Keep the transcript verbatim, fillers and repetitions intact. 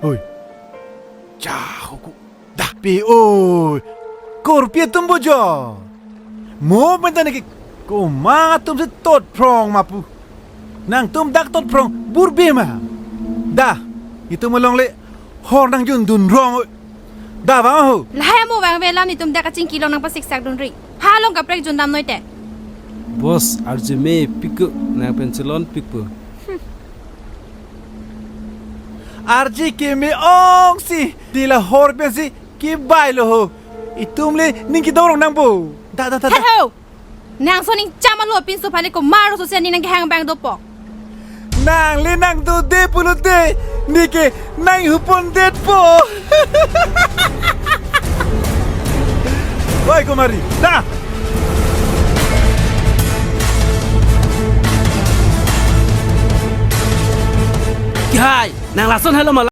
Oi. Cha hoku. Dah pi oi. Korpi atum bojo. Mo penta niki. Komang atum si tot phrong ma pu. Nangtum dak tot phrong burbe ma. Dah. Itum along le hor nangjun dun rong oi. Dah vang ho. Lahai amo vangve alam, itum dak kachingki along nangpasiksak dunri. Ha along kaprek jun damnoi te. Boss, arje me pik ko, nang pen chelon pik po. Arje keme ong si, dila hor pensi kebai lo ho. Itum le ning kedorong nang bo. Dah, dah, dah, dah. Hei ho! Nang so ning chama lo pinso phale ko maro so se ning nang kehang bang dopo. Nang le nang dode pulote, neke nang hupon detpo. Oi, Kumari, dah. Kihai, nang lason helo ma